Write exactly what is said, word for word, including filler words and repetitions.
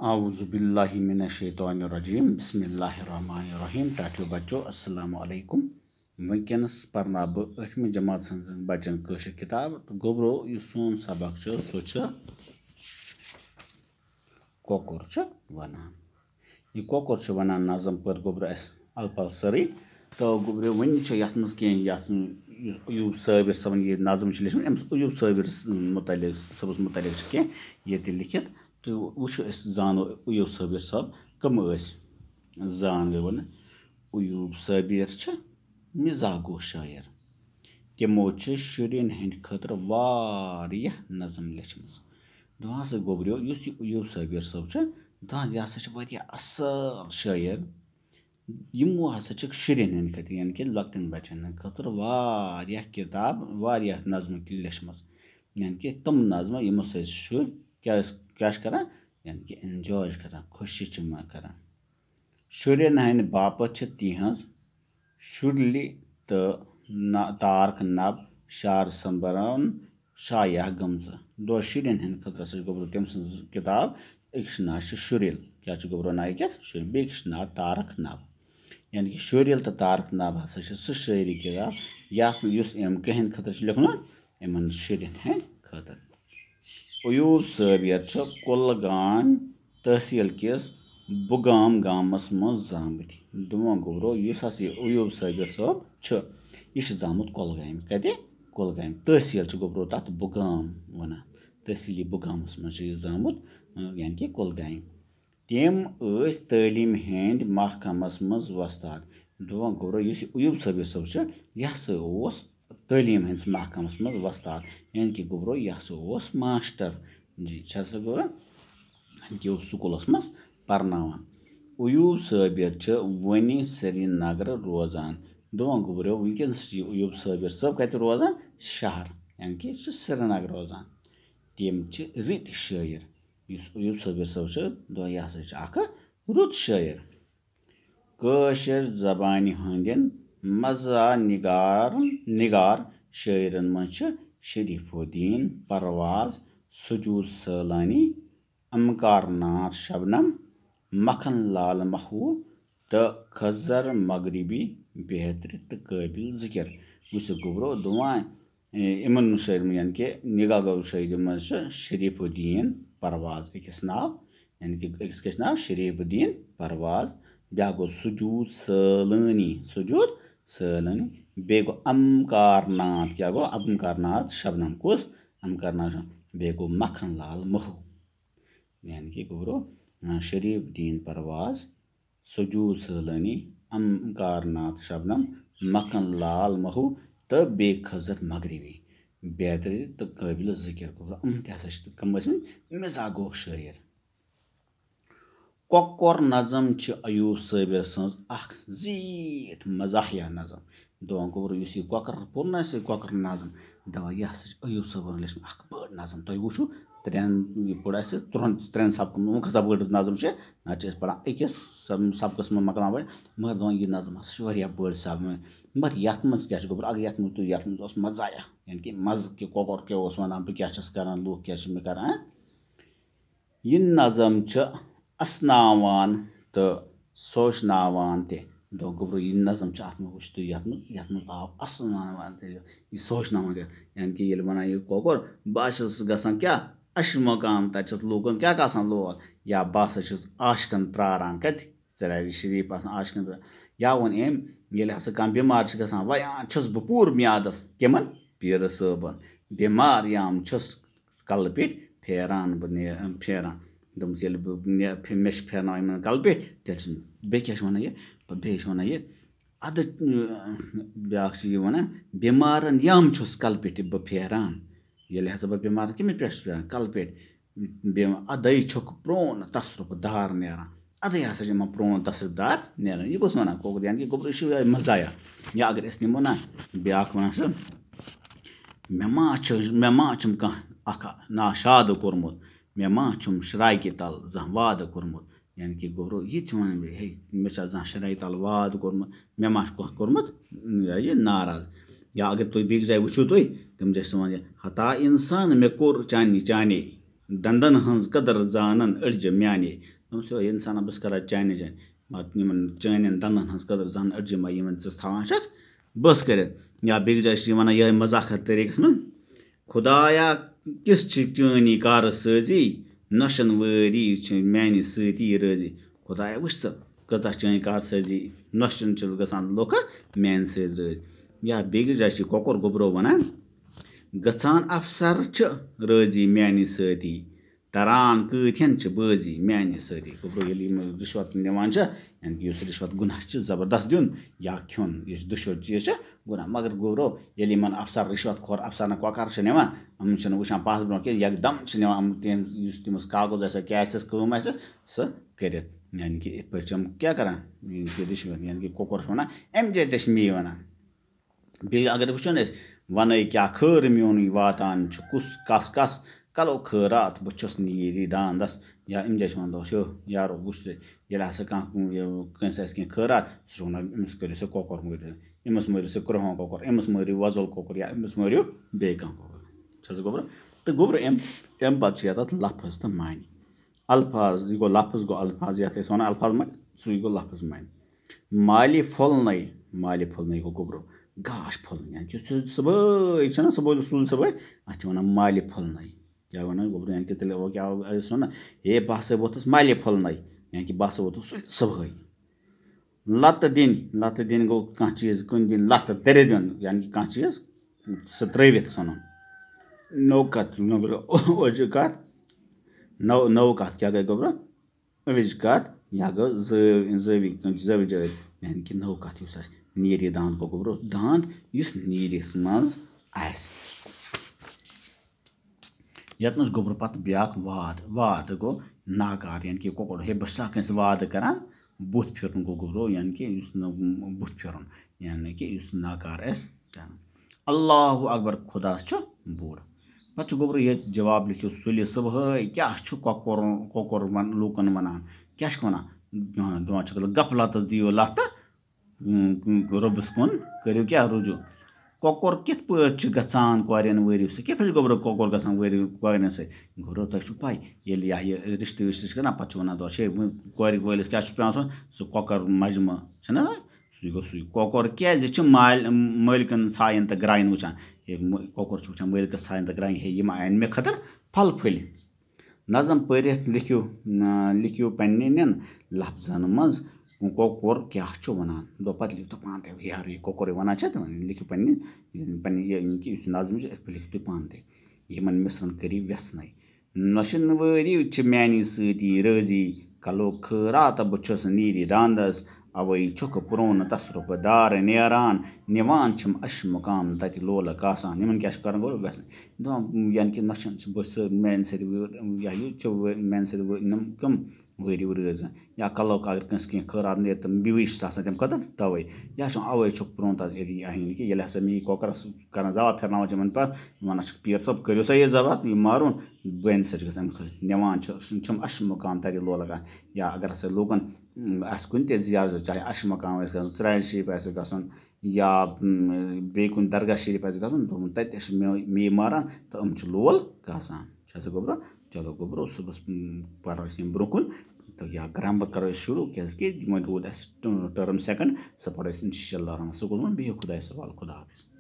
اعوذ باللہ من الشیطان الرجیم۔ بسم اللہ الرحمن الرحیم۔ ٹاٹھیو بچو، السلام علیکم۔ وٕنکیٚنَس پرناو بہٕ ٲٹھمہِ جماعت ہٕنٛزن بچن کٲشِر کِتاب۔ تہٕ گوٚبرو، یُس سون سبق چھُ، سُہ چھُ کۄکُر چھُ وَنان۔ یہِ کۄکُر چھُ وَنان نظم پٲٹھۍ گوٚبرو اَسہِ الہٕ پلہٕ سٲرٕے۔ تہٕ گوٚبرو، وۄنۍ چھُ یَتھ منٛز کینٛہہ، یَتھ یُس ایوب صٲبر صٲبن یہِ نظم چھُ لیٚچھمُت، أمِس ایوب صٲبر مُتعلق، صٲبس مُتعلق چھِ کینٛہہ ییٚتہِ لیٚکھِتھ۔ تہٕ وٕچھو أسۍ، زانو ایوب صٲبر صٲب کٕم ٲسۍ۔ زان گٔے وَنہٕ، ایوب صٲبر چھِ مزاگو شٲعر۔ تِمو چھِ شُرٮ۪ن ہٕنٛدِ خٲطرٕ واریاہ نظم لیٚچھمٕژ۔ دَپان ہسا گوٚبریو، یُس یہِ ایوب صٲبر صٲب چھُ، دَپان یہِ ہسا چھُ واریاہ اَصٕل شٲعر۔ یِمو ہسا چھِ شُرٮ۪ن ہٕنٛدِ خٲطرٕ، یعنی کہِ لۄکٹٮ۪ن بَچَن ہٕنٛدِ خٲطرٕ واریاہ کِتاب، واریاہ نظمہٕ تہِ لیچھمٕژ۔ یعنی کہِ تِم نظمہٕ، یِمو سۭتۍ شُرۍ کیٛاہ ٲسۍ، کیٛاہ چھِ کَران؟ یعنی کہِ enjoy چھِ کَران، خوشی چھِ مَ-، کَران۔ شُرٮ۪ن ہٕنٛدِ باپتھ چھِ تِہٕنٛز شُرلی تہٕ نہ-، تارک نب شار سمبران شایع گٔمژٕ۔ دۄن شُرٮ۪ن ہٕنٛدِ خٲطرٕ ہسا چھِ گوٚبرو تٔمۍ سٕنٛز کِتاب، أکِس چھُ ناو چھُ شُرِل، کیٛاہ چھُ گوٚبرو ناو کیٛاہ؟ شُرِل۔ بیٚیہِ کِس چھُ ناو تارک نب۔ یعنی کہِ شُرِل تہٕ تارک نب ہسا چھِ سُہ شٲعری کِتاب، یَتھ، یُس أمۍ کٕہٕنٛدِ خٲطرٕ چھُ لیوٚکھمُت؟ یِمن شُرٮ۪ن ہٕنٛدِ خٲطرٕ۔ ایوب صٲبر چھُ کُلگام تحصیل کِس بُگام گامس منٛز زامٕتۍ۔ دُوَن گوٚبرو، یُس ہسا یہِ ایوب صٲبر صٲب چھُ، یہِ چھُ زامُت کۄلگامہِ۔ کتہِ؟ کۄلگامہِ۔ تحصیل چھُ گوٚبرو تتھ بُگام ونان۔ تحصیلی بُگامس منٛز چھُ یہِ زامُت، یعنی کہِ کۄلگامہِ۔ تِم ٲسۍ تعلیٖم ہٕنٛدۍ محکمس منٛز وۄستاد۔ دُوَن گوٚبرو، یُس یہِ ایوب صٲبر صٲب چھُ، یہِ ہسا اوس تعلیٖم ہٕنٛدِس محکمس منٛز وۄستاد، یعنی کہِ گوٚبرو، یہِ ہسا اوس ماسٹر۔ جی، چھا سا گوٚبرو؟ یعنی کہِ اوس سکوٗلس منٛز پرناوان۔ ایوب صٲبر چھِ وۄنۍ سرینگرٕ روزان۔ دُوَن گوٚبرو، وٕنکیٚنس چھِ یہِ ایوب صٲبر صٲب کتہِ روزان؟ شہر، یعنی کہِ یہِ چھُ سرینگرٕ روزان۔ تِم چھِ رٕتۍ شٲعر۔ یُس ایوب صٲبر صٲب چھُ، دُوَن یہِ ہسا چھُ اکھ رُت شٲعر۔ کٲشِر زبانہِ ہٕنٛدٮ۪ن مزاح نگارن، نگار شٲعرن منٛز چھِ شریف الدین پرواز، سجود سٲلٲنی، امکار ناتھ شبنم، مکھن لال محبوب تہٕ خضر مغربی بیترِ تہٕ قٲبل ذکر۔ وٕچھِو گوٚبرو، دُوَن اے، یِمن شٲعرن منٛز، یعنی کہِ نگاہ گو شٲعرن منٛز چھُ شریف الدین پرواز أکِس ناو، یعنی کہِ أکِس کیٛاہ چھُ ناو؟ شریف الدین پرواز۔ بیٛاکھ گوٚو سجود سٲلٲنی، سجود سٲلٲنی۔ بیٚیہِ گوٚو امکار ناتھ، کیٛاہ گوٚو؟ امکار ناتھ شبنم۔ کُس؟ امکار ناتھ شبنم۔ بیٚیہِ گوٚو مکھن لال محو، یعنی کہِ گوٚبرو، آ، شریف الدین پرواز، سجود سٲلٲنی، امکار ناتھ شبنم، مکھن لال محو تہٕ بیٚیہِ خضر مغربی بیترِ تہٕ قٲبل ذکر گوٚبرو۔ یِم تہِ ہسا چھِ کم ٲسمٕتۍ؟ مزاگو شٲعر۔ کۄکُر نظم چھِ ایوب صٲبر سٕنٛز اکھ زیٖٹھ مزاحیہ نظم۔ دَپان گوٚبرو، یُس یہِ کۄکر پوٚر نہ اَسہِ، یہِ کۄکر نظم، دَپان یہِ ہسا چھِ ایوب صٲبن لیچھمٕژ اکھ بٔڑ نظم۔ تۄہہِ وٕچھِو، ترٛٮ۪ن، یہِ پٔر اَسہِ ترٛٮ۪ن، ترٛٮ۪ن سبقن، وۄنۍ کۭژاہ بٔڑ نظم چھِ، نتہٕ چھِ أسۍ پران أکِس سب-، سبقس منٛز مۄکلاوان پٔرِتھ۔ مگر دَپان یہِ نظم ہسا چھِ واریاہ بٔڑ سبق۔ مگر یَتھ منٛز کیٛاہ چھُ گوٚبرو؟ اگر یَتھ منٛز تُہۍ، یَتھ منٛز اوس مزاحیہ، یعنی کہِ مزٕ کہِ کۄکُر کیٛاہ اوس وَنان، بہٕ کیٛاہ چھَس کران، لوٗکھ کیٛاہ چھِ مےٚ کران۔ یہِ نظم چھِ اسناوان تہٕ سوچناوان تہِ۔ دَپان گوٚبرو، یہِ نظم چھِ اَتھ منٛز، وٕچھتو یَتھ منٛز، یَتھ منٛز آو اسناوان تہِ، یہِ سوچناوان تہِ۔ یعنی کہِ ییٚلہِ وَنان یہِ کۄکُر، بہٕ ہا چھُس گژھان کیٛاہ؟ اَشہِ مُقام، تَتہِ چھَس لوٗکَن کیٛاہ گژھان لول؟ یا بہٕ ہسا چھُس عاشقَن پرٛاران۔ کَتہِ؟ ژرارِ شریٖف آسان عاشقَن پرٛاران۔ یا ووٚن أمۍ، ییٚلہِ ہسا کانٛہہ بٮ۪مار چھِ گژھان، وَیان چھُس بہٕ پوٗرٕ میادَس۔ کِمَن؟ پیٖرٕ صٲبَن۔ بٮ۪مار یام چھُس کَلہٕ پیٚٹھۍ پھیران بہٕ نے-، پھیران۔ دوٚپمَس، ییٚلہِ بہٕ نے-، پھِ-، مےٚ چھِ پھیرناوان یِمَن کَلہٕ پیٚٹھۍ، تیٚلہِ چھِنہٕ۔ بیٚیہِ کیٛاہ چھِ وَنان یہِ؟ بیٚیہِ چھِ وَنان یہِ، اَدٕ، بیٛاکھ چھِ یہِ وَنان، بٮ۪مارَن یام چھُس کَلہٕ پیٚٹھۍ بہٕ پھیران۔ ییٚلہِ ہسا بہٕ بٮ۪مار کٔمِس پٮ۪ٹھ چھُس پھیران؟ کَلہٕ پیٚٹھۍ۔ بیٚیہِ وَنان، اَدَے چھُکھ پرٛون تصرُف دار نیران۔ اَدَے ہسا چھِ یِمَن پرٛون تصرُف دار نیران۔ یہِ کُس وَنان کۄکُر؟ یعنی کہِ گوٚبرو، یہِ چھُ یِہوٚے مزاحیہ۔ یا اگر أسۍ نِمو نہ، بیٛاکھ وَنان چھِ، مےٚ ما چھُ، مےٚ ما چھُم کانٛہہ اکھ ناشاد کوٚرمُت، مےٚ ما چھُم شرایہِ تل زانٛہہ وعدٕ کوٚرمُت۔ یعنی کہِ گوٚبرو، یہِ تہِ چھُ وَنان، ہے، مےٚ چھا زانٛہہ شرایہِ تل وعدٕ کوٚرمُت، مےٚ ما چھُ کانٛہہ کوٚرمُت، یہِ، یہِ ناراض۔ یا اگر تُہۍ بیٚکِس جایہِ وٕچھِو تُہۍ، تِم جایہِ چھِ وَنان یہِ، ہتا اِنسان مےٚ کوٚر چانی چانے۔ دندن ہٕنٛز قدر زانن أڑجہِ میانے۔ دوٚپمَس، "یہِ اِنسانا، بہٕ چھُس کران چانہِ جایہِ، مگر یِمن چانٮ۪ن دندن ہٕنٛز قدر زانن أڑجہِ ما، یِمن ژٕ تھاوان چھکھ بٔس کٔرِتھ؟" یا بیٚکِس جایہِ چھِ یہِ وَنان یِہوٚے مذاقت طریٖقَس منٛز، "خدایا، کِژھ چھِ چٲنی کارٕ سٲزی، نۄشَن وٲری چھِ میٛانہِ سۭتی رٲزی۔" خدایا، وٕچھ ژٕ، کۭژاہ چٲنۍ کار سٲزی، نۄشَن چھِ گژھان لُکھ میٛانہِ سۭتۍ رٲزی۔ یا بیٚکِس جایہِ چھِ کۄکُر گوٚبرو وَنان، "گژھان افسر چھِ رٲزی میٛانہِ سۭتی، تران کۭتھٮ۪ن چھِ بٲزی میٛانہِ سۭتی۔" گوٚبرو، ییٚلہِ یِم رِشوت نِوان چھِ، یعنی کہِ یُس رِشوت گُناہ چھِ زبردست دیُن یا کھیوٚن، یُس دُشوے چیٖز چھِ گُناہ، مگر گوٚبرو، ییٚلہِ یِمَن افسر، رِشوت خور افسرَن کۄکَر چھِ نِوان، یِم چھِنہٕ وٕچھان پَتھ برونٛہہ کینٛہہ، یَکدَم چھِ نِوان یِم تِم، یُس تٔمِس کاغذ آسہِ، کیٛاہ آسٮ۪س، کٲم آسٮ۪س، سُہ کٔرِتھ۔ یعنی کہِ یِتھ پٲٹھۍ چھِ یِم کیٛاہ کَران؟ یعنی کہِ رِشوت، یعنی کہِ کۄکُر چھِ وَنان، "اَمہِ جایہِ تہِ چھِ مے وَنان۔" بیٚیہِ اگر وٕچھو نہٕ أسۍ، "وَنَے کیٛاہ خٲر میونُے واتان چھُ کُس کَس کَس، کَلو خٲرات بہٕ چھُس نیٖری داندَس۔" یا اَمہِ جایہِ چھِ وَنان، دوٚپُس، "یو یارو، وٕچھ ژٕ، ییٚلہِ ہسا کانٛہہ کُ-، یہِ، کٲنٛسہِ آسہِ کینٛہہ خٲرات، سُہ چھُ وَنان، أمِس کٔرِو سا کۄکُر مٲرِتھ، أمِس مٲرِو سا کرٛہُن کۄکُر، أمِس مٲرِو وۄزُل کۄکُر یا أمِس مٲرِو بیٚیہِ کانٛہہ کۄکُر۔" چھِ حظ گوٚبرٕ؟ تہٕ گوٚبرٕ اَمہِ، اَمہِ پَتہٕ چھِ یَتھ اَتھ لفظ تہٕ معنی۔ الفاظ، یہِ گوٚو لفظ، گوٚو الفاظ، یَتھ أسۍ وَنان الفاظ معنی، سُے گوٚو لفظ معنی۔ مالہِ پھۄلنَے، مالہِ پھۄلنَے گوٚو گوٚبرٕ، گاش پھۄلُن، یعنی کہِ سُہ صُبحٲے چھَنہ، صُبحٲے سُلہِ صُبحٲے، اَتھ چھِ وَنان مالہِ پھۄلنَے۔ کیٛاہ وَنان گوٚبرٕ؟ یعنی کہِ تیٚلہِ وۄنۍ کیٛاہ ٲسۍ وَنان؟ "ہے، بہٕ ہسا ووتُس مالہِ پھۄلنَے"، یعنی کہِ بہٕ ہسا ووتُس سُلہِ صُبحٲے۔ لَتہٕ دِنۍ، لَتہٕ دِنۍ گوٚو کانٛہہ چیٖز کُنہِ دِنۍ، لَتہٕ تٔرِ دیُن، یعنی کہِ کانٛہہ چیٖز سُہ ترٛٲوِتھ ژھٕنُن۔ نٔو کَتھ، گوٚبرٕ، أزِچ کَتھ، نٔو، نٔو کَتھ کیٛاہ گٔے گوٚبرٕ؟ أزِچ کَتھ، یا گٔے زٲوۍ، زٲوِج، زٲوِج عٲدۍ، یعنی کہِ نٔو کَتھ یُس آسہِ، نیٖری داند گوٚو گوٚبرٕ، داند یُس نیٖرِس منٛز آسہِ۔ یَتھ منٛز گوٚبرٕ پَتہٕ بیٛاکھ وعدٕ، وعدٕ گوٚو ناکار، یعنی کہِ کۄکُر، ہے، بہٕ چھُسا کٲنٛسہِ وعدٕ کران، بُتھ پھِرُن گوٚو گوٚبرو، یعنی کہِ یُس نہٕ بُتھ پھِرُن، یعنی کہِ یُس ناکار آسہِ کران۔ اللہ اکبر، خۄدا چھُ بوٚڑ۔ پَتہٕ چھُ گوٚبرٕ ییٚتہِ جواب لیکھِو، سُلہِ صُبحٲے کیٛاہ چھُ کۄکُر، کۄکُر وَن-، لوٗکَن وَنان؟ کیٛاہ چھُکھ وَنان؟ دِوان، دِوان چھُکھ غفلتَس دِیِو لَتہٕ، اۭں، رۄبَس کُن کٔرِو کیٛاہ رُجوٗع؟ کۄکُر کِتھ پٲٹھۍ چھُ گژھان کورٮ۪ن وٲرِو سۭتۍ؟ کِتھ پٲٹھۍ چھُ گوٚبرٕ کۄکُر گژھان وٲرِو کورٮ۪ن سۭتۍ؟ گوٚبرو، تۄہہِ چھُو پَے، ییٚلہِ یہِ ہا یہِ رِشتہٕ وِشتہٕ چھِ کران، پَتہٕ چھُ وَنان، دَپان چھِ، ہے، وۄنۍ کورِ وٲلِس کیٛاہ چھُ پٮ۪وان سُہ، سُہ کۄکَر مَجمہٕ، چھُنہ سُہ؟ سُے گوٚو سُے۔ کۄکُر کیٛازِ چھِ مالۍ-، مٲلکَن ژھایَن تہٕ گرٛایَن وٕچھان؟ ہے، مٲ-، کۄکُر چھُ وٕچھان مٲلکَس ژھایَن تہٕ گرٛایَن، ہے، یِم آیَن مےٚ خٲطرٕ پھل پھٔلۍ۔ نظم پٔرِتھ لیکھِو، آ، لیکھِو پننٮ۪ن لفظن منٛز کۄکُر کیٛاہ چھُ وَنان۔ دوٚپ پَتہٕ لیکھِو تُہۍ پانہٕ تہِ، یارٕ، یہِ کۄکُر یہِ وَنان چھا، تُہۍ لیکھِو پننہِ، پننہِ یہِ، یہِ، یُس یہِ نظم چھُ، اَتھ پٮ۪ٹھ لیکھِو تُہۍ پانہٕ تہِ۔ یِمَن مِصرَن کٔرِو وٮ۪ژھنَے۔ نۄشَن وٲرِو چھِ میٛانی سۭتی رٲضی، کَلُک خٲراتہٕ بہٕ چھُس نیٖرِ داندَس، اَوَے چھُکھ پرٛون تصرُف دار نیران، نِوان چھِم اَش مُقام تَتہِ لولہٕ کاسان۔ یِمَن کیٛاہ چھِ کَرُن؟ گوٚو وٮ۪ژھنَے۔ دَپان، یعنی کہِ نۄشَن چھِ بہٕ سۭتۍ، میٛانہِ سۭتۍ وٲ-، یہِ ہا یہِ چھِ وٲ-، میٛانہِ سۭتۍ وٲ-، یِم کٕم وٲرِو رٲضۍ۔ یا کَلو اگر کٲنٛسہِ کینٛہہ خٲرات نیرِ تہٕ بیٚیہِ چھِ آسان تَمہِ خٲطرٕ تَوَے۔ یا چھُ اَوَے چھُکھ پرٛون تَتھ ییٚتہِ، یہِ ہا یہِ کہِ ییٚلہِ ہسا مےٚ یہِ کۄکرَس کران ذبح، پھِرناوان چھِ یِمَن پَتہٕ، وَنان چھِکھ، "پیٖر صٲب، کٔرِو سا یہِ ذبح، یہِ مارُن، بہٕ أمِس سۭتۍ چھِ گژھان اَمہِ خٲطرٕ۔" نِوان چھِ، چھِم اَش مُقام تَتہِ لولہٕ کَران۔ یا اگر ہسا لوٗکَن، اَم، آسہِ کُنہِ تہِ زیارت، چاہے اَش مُقام آسہِ گژھُن، ژرارِ شریٖف آسہِ گژھُن، یا، اۭں، بیٚیہِ کُنہِ درگاہ شریٖف آسہِ گژھُن، دوٚپُن، تَتہِ تہِ چھِ مے-، مے ماران تہٕ یِم چھِ لول کاسان۔ چھا سا گوٚبرو؟ چلو گوٚبرو، صُبحَس، اۭں، پَرو أسۍ یِم برٛونٛہہ کُن تہٕ یا گرٛامَر کَرو أسۍ شروٗع، کیٛازِکہِ وۄنۍ روٗد اَسہِ ٹٔ-، ٹٔرٕم سٮ۪کنٛڈ، سُہ پَرو أسۍ اِنشاء اللہ الرحمٰن۔ سُہ گوٚو وۄنۍ، بِہِو خۄدایَس حوالہٕ، خۄدا حافظ۔